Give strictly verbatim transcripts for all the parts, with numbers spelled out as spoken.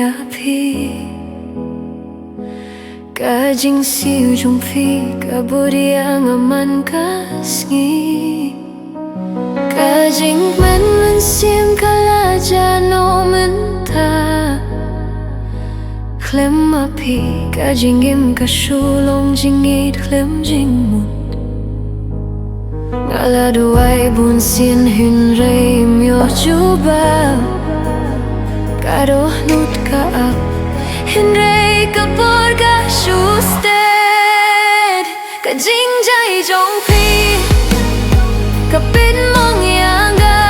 ïa phi. Ka jingsiew jong phi ka bud ïa nga man ka sngi. Ka jingkmen mynsiem ka la jah noh mynta. Khlem ma phi ka jingim ka shu long jingïeit khlem jingmut. Nga la duwai bun sien hynrei ym ïoh jubab. Ka dohnud ka ap hynrei ka por ka shu stet. Ka jingjia jong phi ka pynmong ïa nga.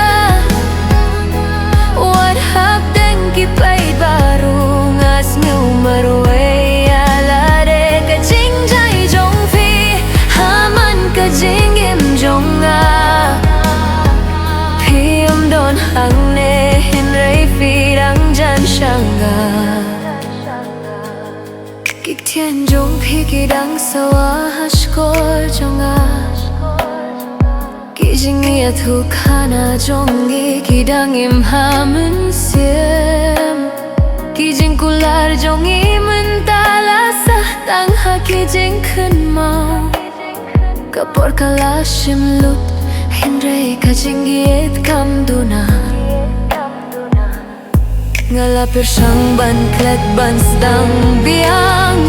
Wat hapdeng ki paid baroh nga sngew marwei ïa lade. Ka jingjia jong phi ha man ka jingim jong nga. Phi ym don hangne hynrei phi dang jan sha nga. Ki ktien jong phi ki dang sawa ha shkor jong nga. Ki jingïathuhkhana jong ngi ki dang im ha mynsiem. Ki jingkular jong ngi mynta la sah tang ha ki jingkynmaw. Ka por ka la shim lut hynrei ka jingïeit kam duna. Nga la pyrshang ban klet ban sdang biang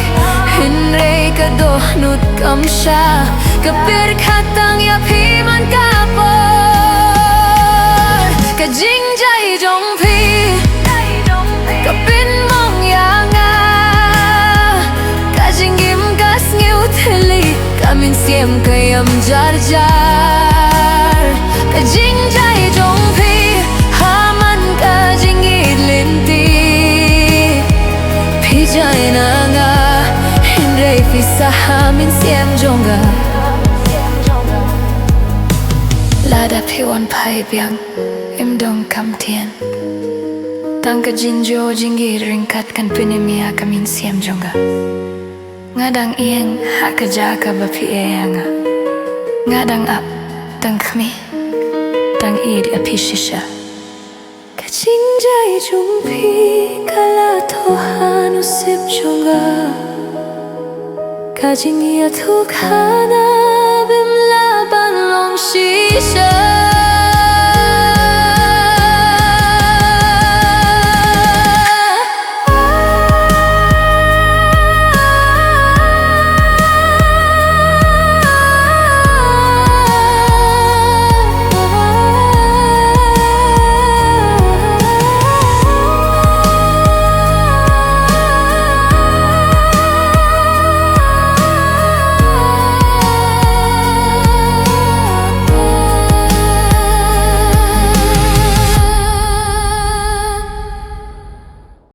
hynrei ka dohnud kam shah. Ka pyrkhat tang ïa phi man ka por. Ka jingjia jong phi ka pynmong ïa nga. Ka jingim ka sngew thylli ka mynsiem ka ïam jar jar. Ka jingjia jong phi ha man ka jingïeit lynti. Phi jia na nga hynrei phi sah ha mynsiem jong nga. Lada phi wan phai biang ym donkam tian. Tang ka jingjia jingïeit ryngkat kan pynim ïa ka mynsiem jong nga. Nga dang ïeng ha ka jaka ba phi ïa nga. Nga dang ap tang khmih tang ïeit ïa phi shisha. Ka jingjia jong phi ka la thoh ha nusip jong nga. Ka jingïathuhkhana bym lah ban long shisha.